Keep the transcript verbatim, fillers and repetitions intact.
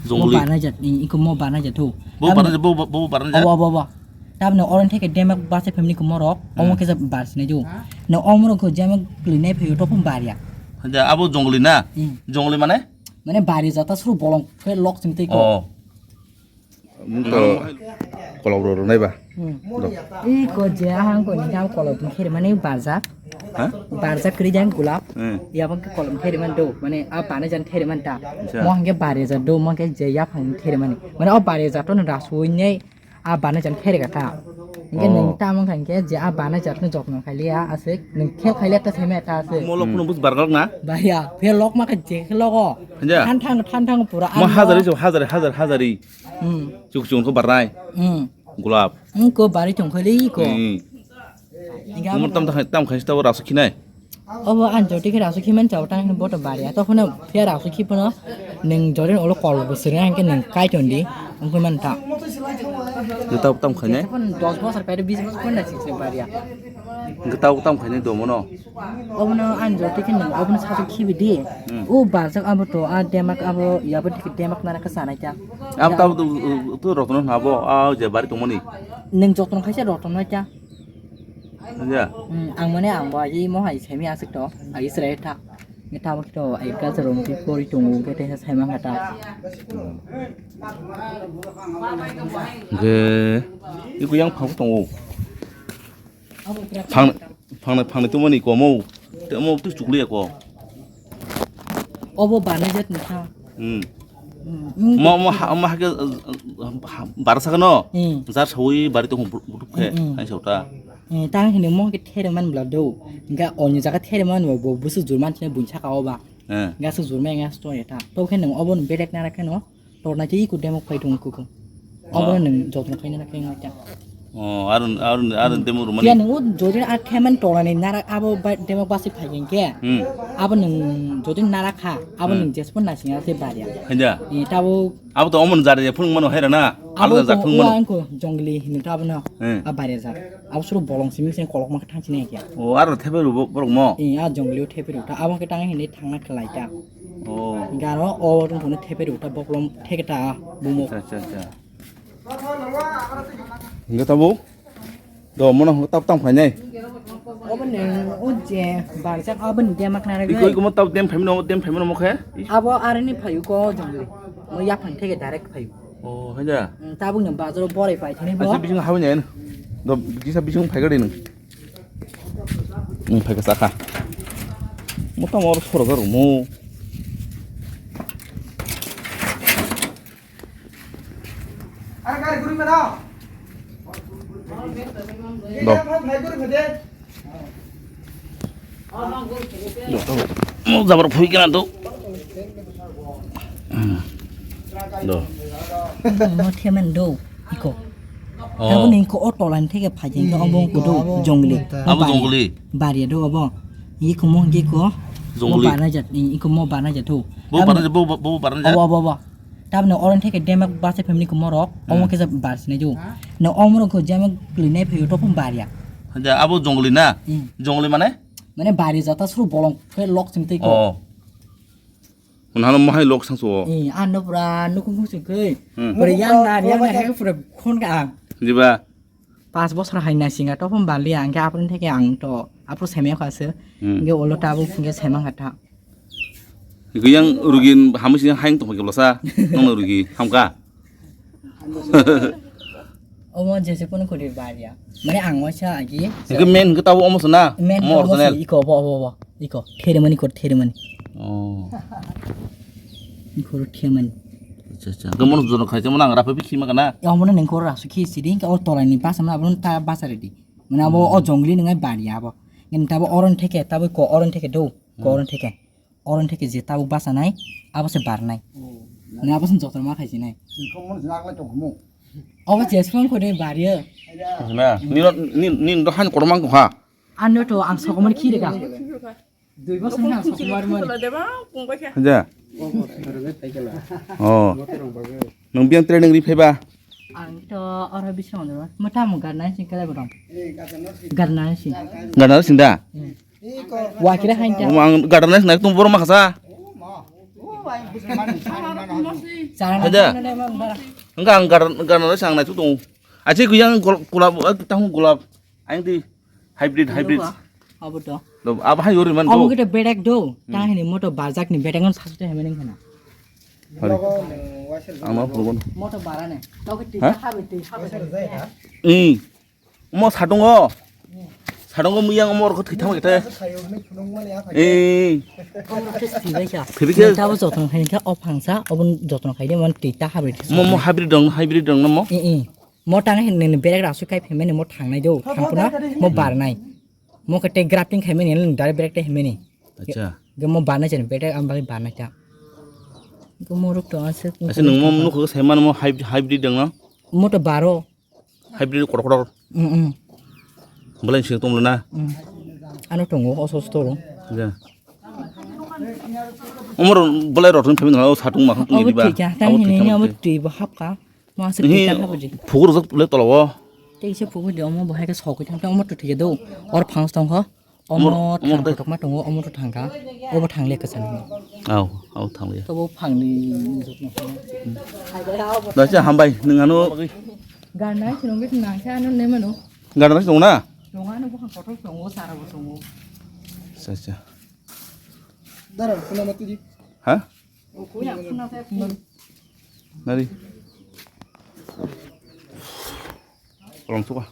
Mo Jongli. Barnai jat, i-, iko mo barnai jat ho. Bo Tamni barnai jat, bo, bo, bo barnai jat? Obo, obo, obo. Tamni oron theke demak basa family ko morok, omo Hmm. kesa bar sinai jo. No omorok ko jema klui nai phaio to phun barya. Hanja, abo jongli na? Hmm. Jongli mane? Mane barya jata suru bolong khe lok sing tei ko. Oh. Mung to kolok ro ro nai ba? Hmm. Do. I ko je ahang ko ni jam kolok ni khere mane barjak. Ha? Barjak kri jang gulap. Hmm. Ya bang ke kolok khere man do. Mane a bana jan khere man ta. Acha. Mo hangke barya jat do, mo hangke je ya phang khere mane. Mane o barya jat to no rasui nei. A bana jan khere kata. Hingke Oh. Nung tamang kha hingke je a bana jat no jokno khailiya asik. Nung khel khailiya ta seme ta asik. Mo lok Hmm. no bus bargak na? Baya, phe lok ma kha je khe logo. Hanja? Than thang, than thang pura Mo ang hajari lo. Jo, hajari, hajari, hajari. Hmm. Chuk chuk ko barnai. Hmm. Gulap. Hmm, ko bari tong khali ko. Hmm. Hingke Mo amo tam tam khai, tam khai sta rasu khinai. Obo ang jotoi khe rasu khiman chao tang boto bari. To phone phe rasu khi phone nung jorin olo kol bo sere hingke nung kai ton di. Ungkhe man ta. Gitau tam khainai? Phone dos bosor pere bis bosor phone na sik se bari. Gitau tam khainai do mono. Obono ang jotoi khe nung obono sasu khibi di. Hmm. O barjak abo to a demak abo yabo dik demak nara khe sanai ta. Abo tabo to, to rotno nabo a je bari tongmani. Nung jotno khaisa rotno ta. Ya. Hmm, ang mane ang bo ai mo hai semi asik to. Ai sere ta. Nge tabo to ai ka jero ngi pori tongo, nge te sai mang ta. Nge iku yang phang tongo. Phang, phang, phang ni tumani komo. Te mo tu chukli ko. Obo bana jat ni kha. Hmm. Hmm. Mo, mo ha, mo ha ke, uh, uh, ha, bar sa no. Hmm. Jar sawi bari to bu-, bu khe. Hmm, hmm. Hai sauta. Eh, tang hini mo ke there man bla do. Ga onyo jaga there man bo, bo busu jurman chine bun saka oba. Eh. Ga su jurma ga sto eta. To khe nang obo no bedek na rakhe no. Torna khe iku demok phai thung kuku. Obo Oh. Nang jotno khaina na khaina ta. Oh, arun, arun, arun demo rumani. Ya nang o jodi a kheman torani nara abo ba demok basi phai ke. Hmm. Abo nang jodi nara kha, abo Hmm. Nang jespo na singa se barya. Hanja. Ni tabo Abo to omon jari phung mano haira na. Abo Alada ko jat phung mano. Wa ko jongli hinu tabo no. Hmm. A barya jat. Abo suru bolong simi sen kolok ma thang sini kya. Oh, aro thepe ru bo-, borok mo. Iya jongli o thepe ru ta. Abo ke tang hini thangna khlai ta. Oh. Garo o rung kono thepe rukta boklom thekta bumo. Acha, acha, acha. Hingke tabo? Do mono hingke tab tang phainai. Obo ni o je barjak obo ni demak nara Iko, iko mo tab dem phaimano, dem phaimano mo khe? Abo aroni phayu ko jongli. Mo yaphang theke direct phayu. Oh, haja. Hmm, tabuk ni bazaro borai pai thani bo. Acha, bising hawi nai. Do, kisa bising phai gari nung. Wng phaikha sakha. Mota mor soro ga rwngmo. Do. Do, do. Mo jabar phui kena do. Hmm. Do. Mo themen do. Iko. Oh. Tabuk ni iko o tola ni theke phai jeng khe obo wngkha do jongli. Abo jongli. Bari do obo. Iko mo hingke iko. Jongli. Mo barna jat, iko mo barna jat ho. Bo barna jat, bo, bo, bo barna jat. Obo, obo, obo. Tabuk ni oron theke demak basa family ko morok, omo kesa bar sinai jo. Na omorok ko jema klui nai phaio to phum barya. Haja, abo jongli na? Hmm. Jongli mane? Mane bari jata suru bolong khe lok sing tei ko. Oh. Hwnhano mohai lok sangsu o. Eh, ano pura nukung sing khe. Hmm. Pura yang na, yang na, pura khon ka ang. Diba? Pas bosor hai na singa to phum bali ang khe apun theke ang to apun semya kha se. Hmm. Ge olo ta bu phung ge semang kha ta. Ge yang rugi hamui sing haing tong khe blosa. Nong rugi hamka. Omo jese kono kodi bariya. Mane ang waisa agi. Hingke men hingke tabo omo sona? Men omo omo original. Iko bo, bo, bo. Iko, theremani ko, theremani. Oh. Iko theremani. Acha, acha. Hingke mono jono khai, mono ang rapi bikhi ma kana? Ya, omo nang ko rasu khi sidi, hingke o tolani basa ma, abono ta basa redi. Mane abo o jongli nang bariya abo. Hingke tabo oron theke, tabo ko oron theke do, ko oron theke. Oron theke je tabuk bachanai, abo se barnai. Oh. Nang abo se jotono ma khaijinai. Singkong mo sinaklai tongkhumu. Obo je singkong khode bario. Na, nino, nin, nin do han kormang kha. Ano to ang sokomor khirika. Dui bosor na sokomor mo. Ja. Oh. Nang biang training ri phaiba? Ang to oro bising ro. Mo tamo garna sing kala gorong. Garna sing. Garna sing da? Hmm. Wakira hain ta. Omo ang garden nai sinai tong borok makasa. Haja. Enggak, enggak, enggak, enggak, sang nai tu. Aci kuyang gol-, gulab, eh, tahu gulab. Aing di hybrid, hybrid. Abo to. Lo, abo hai yori man Omo do. Kita bedek do. Tang hini moto barjak ni bedek ngon sasute hemeni khana. Hari. Ang ma purgon. Moto barane. Tau ke Ha? Tisa habe, tisa habe. Eh. Omo sadongo. Sadongo miyang omo rokho thwi thangma kete. Eh. Omo rokho thwi bai kha. Thwi bai kha. Nita bo jotno khai kha, o phangsa, obo jotno khai de, mon twi ta habri. Mo, mo hybrid dong, hybrid dong na mo? Eh, eh. Mo tang hin nini berek rasu kai phemeni mo thangnai do, thangkuna, mo barnai. Mo kete grafting khai meni, nini direct berek te hemeni. Acha. Ge mo barnai chen, berek am bali barnai ta. Ge mo ruk to ase. Ase nung mo nukho sai man mo hybrid, hybrid dong na? Mo to baro. Hybrid kotor kotor. Mm, mm. Belai sing tong na. Mm. Ano tongo oso store. Ja. Umur belai rotun phamin na o satung ma khang Obo diba. Thik ya, tang Abo hini thik ni obo tang. Twi bo hapka. Mo ase Hi, twi ta hapdi. Phukur jok le tolo. Tei se phukur di omo bo hai ke sok thang ta omo to thik do. Or phangs tong kho. Omo, Omo omo thang tei- kotok ma tongo, omo to thangka. Obo thang le kasan. Au, au thang le. To bo phang ni jok na. Da se hambai nung ano. Garnai sinong bit nang sa ano ne mano. Garnai sinong na? Tongo ano bo kotor tongo, sara bo tongo. Sa sa. Dara, kuna mati di. Ha? Nari. Kolom suka.